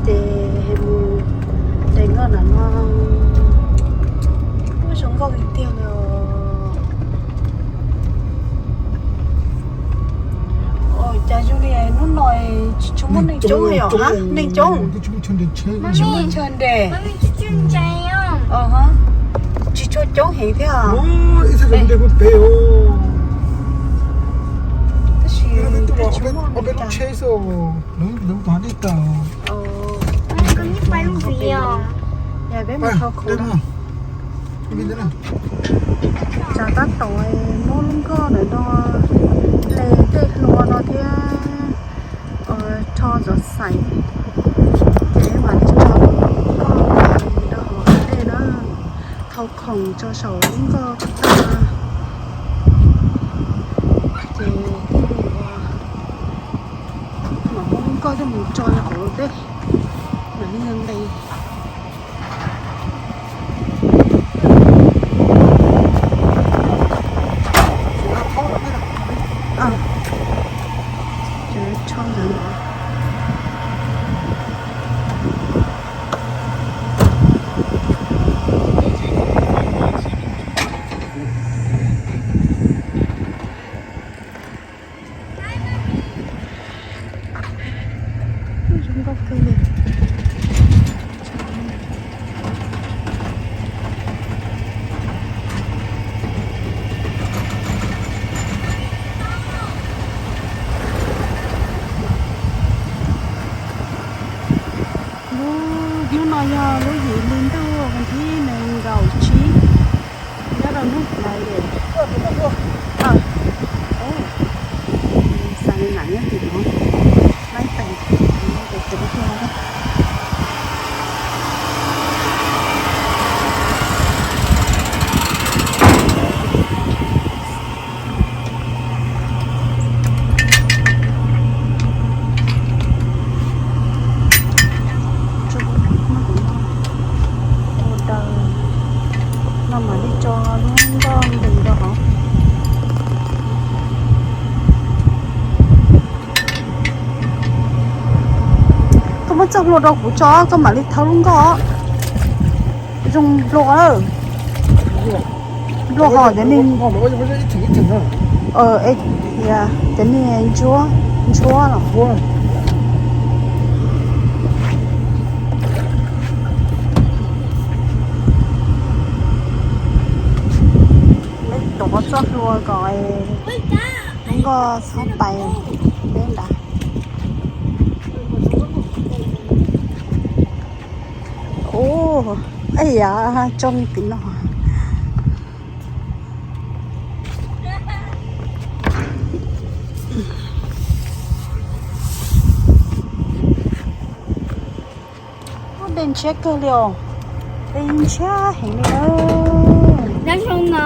Ces mus de nkoj nram no, ub, zoo nkauj tiag tiag li os. Cas zoo li hnub no tsis tshua muaj neeg coob li os. Neeg coob, tsis muaj chaw nres. Tsis tshua coob heev thiab. Tab sis tsheb xwb, lawv tus dej tawm. Yog peb mus thau khoom. Tsam tab tom muab lub nkoj ntawm no hle tej hlua no thiab rho cov xaim, ces mam li tso nkoj rau hauv dej na. Thau khoom tso saum lub nkoj tag, ces mam muab lub nkoj coj mus tso rau hauv dej, mam li nqis. Zoo nkauj kawg li. Lub hnub no yog lub yim hli ntuj vas thib nees nkaum tsib, nyob rau hnub Friday. Xav li mam nyob tim no, laib tes, tes cov hlua. Ua daws no mam li tso lub nkoj nqis rau hauv. Koj muab txoj hlua rau kuv tso, koj mam li thau lub nkoj. Zoo nplua, nplua hos cov niag, cov niag ntsuab, ntsuab los. Peb tuav txoj hlua kom lub nkoj txhob pais peb nrad. Ub, ej yam tsoo tim no. Ub, dej ntshiab kawg li os. Dej ntshiab heev li. Nyob zoo no,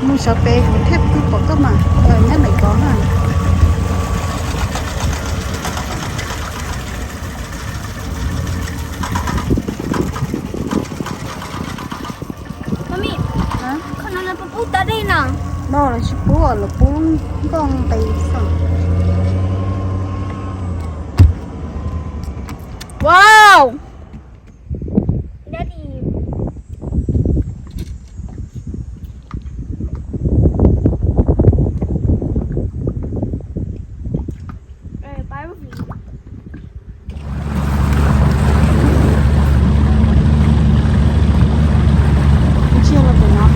mus sawv pem kuv thiaj pw pom koj mas, nyob ntawm ko na. Mami, qhov no lawv puas pub tod dej no? No lawv tsis pub, lawv pub nkoj nqis xwb. Wow! Daddy. Tsiaj los pem no.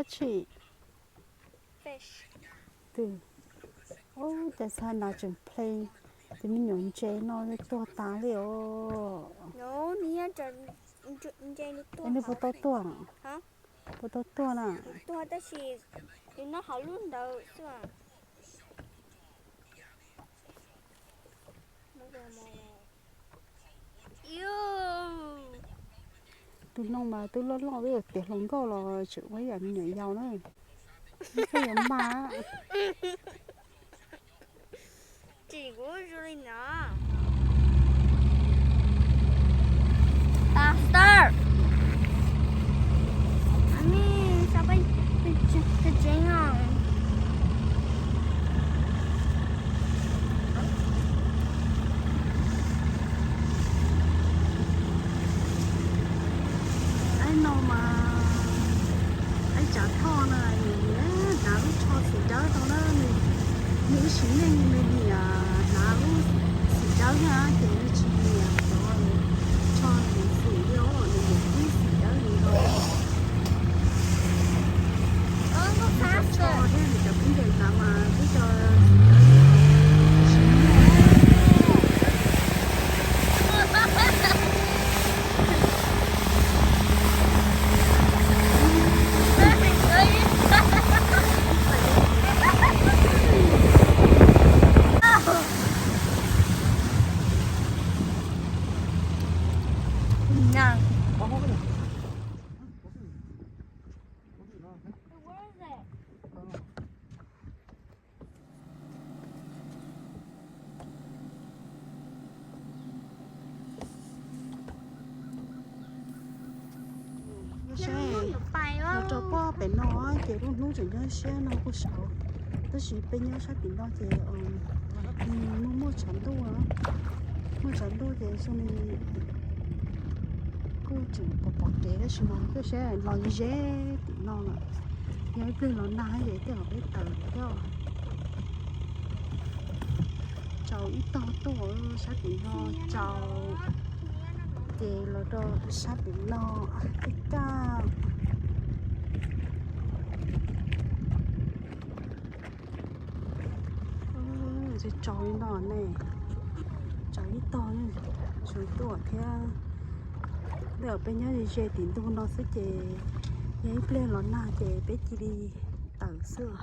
Tshim. Ub, cas xav nas tseem play, tus me nyuam ntses no tuag tas li os. Nws puas tau tuag? Puas tau tuag na? Tus noog mas twb loj loj twb tiav hluas nkauj los tseem ua yam me nyuam yaus na. Ib txoj yuav mas. Aib no mas, aib tsav thoj no nws hnav lub tsho xim dawb no na, nws ib sim neej nws niam hnav lub xim dawb na ces nws tsis nyiam cov tsho xim li os, nws nyiam ib xim dawb li no. Tsho thiab nws cov kub ntes hnav mas twb cov Los rau pob pem no ces lub hnub tseem nyob siab no kuj saud, tab sis peb nyob sab tim no ces nws muaj muaj tshav ntuj, muaj tshav ntuj ces zoo li kuj tseem pom pom kev tab sis mas kuj saib los ze ze tim no lawm. Yog ib pliag los nag ces tej zaum peb tawm thiab. Tsaus ib tog tuaj sab tim no tsaus, ces los rau sab tim no tej kaj. Tsaus tsaus li no ne, tsaus ib tog, tsaus tuaj thiab. Tej zaum peb nyob ze ze tim ntug no xwb ces yog ib pliag los nag ces peb cia li tawm xwb os.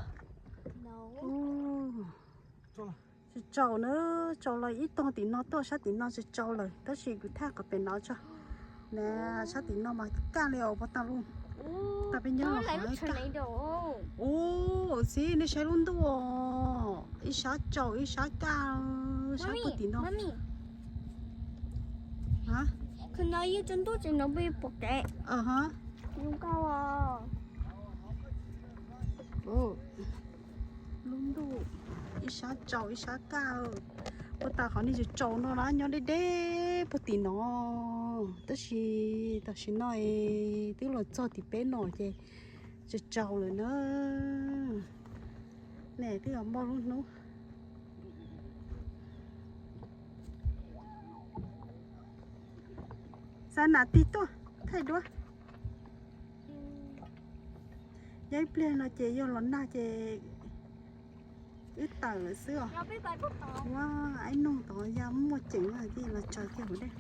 Tsaus tsaus na, tsaus los ib tog tim no tuaj sab tim no tsaus tsaus lawm tab sis kuv thaj qhov pem no tso. Na, sab tim no mas kaj li os puas tau lub. Tau peb nyob los qhov kaj. Ub, txiv nej saib lub ntuj os, ib sab tsaus ib sab kaj, sab puag tim no. Lub ntuj ib sab tsaus ib sab kaj. Puag ta qhov nej tsaus tsaus no na nyob deb deb puag tim no, tab sis tam sim no es twb los txog tim peb no ces tsaus tsaus lawm na. Ne twb los muaj lub hnub. Xa nas tig tuaj thaij duab. Yog ib pliag no ces yog los nag ces wb tawm lawm xwb os. Ua, aib noog tod ya muaj ceem na, cia los tsaws kiag hauv dej.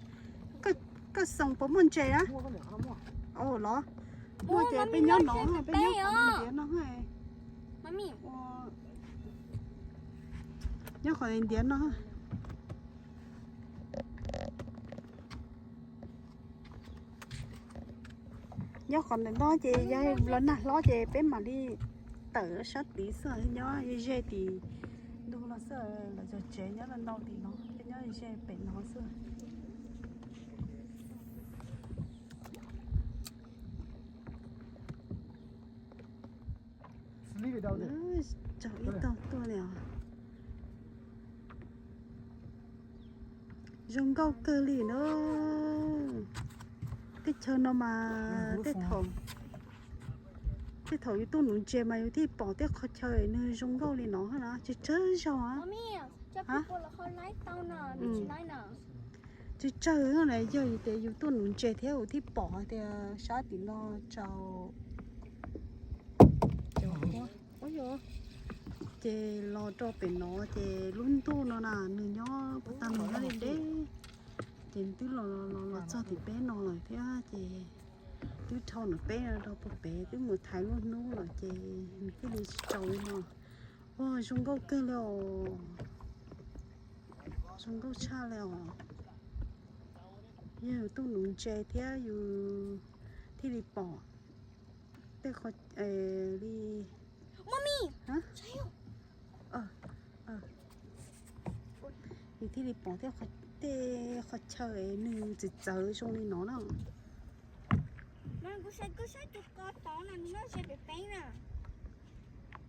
Koj xoo puas muaj ntses na? Los muaj ces peb nyob no, peb nyob qhov ntiav no. Nyob qhov ntiav no. Nyob qhov ntawm no ces yog los nag hlob ces peb mam li tawm sab tid xwb, nyob ze tim ntug no xwb, lawv cov tsev nyob ntau tim no, peb nyob ze pem no xwb. Tsaus ib tog tuaj li os. Zoo nkauj kawg li na. Teb chaws no mas tej thaum, tej thaum yus tuaj nuv ntses mas yus thiaj pom tej qhov chaw nws zoo nkauj li no na, tsawg tsawg zaug. Tsawg tsawg na, yog yus tias yus tuaj nuv ntses thiab yus thiaj pom hais tias sab tim no tsaus. Ces los rau pem no ces lub ntuj no na nws nyob puag ta nws nyob deb deb, ces twb los los los txog tim peb no lawm thiab ces twb dhau nram peb no rau puag pem twb mus thaiv lub hnub lawm ces nws thiaj li tsis tsaus li no. Ua zoo nkauj kawg li os, zoo nkauj tshaj li os. Yog yus tuaj nuv ntses thiab yus thiaj li pom tej qhov li Mommy, yus thiaj li pom tej qhov chaw nws txawv txawv zoo li no na.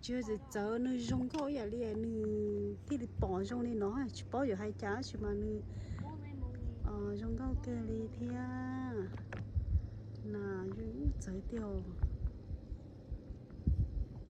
Tsis yog txawv txawv, nws zoo nkauj ib yam li nws thiaj li pom zoo li no, tsis paub yuav hais cas tab sis mas nws zoo nkauj kawg li thiab. Na, zoo nkauj txawv tiag.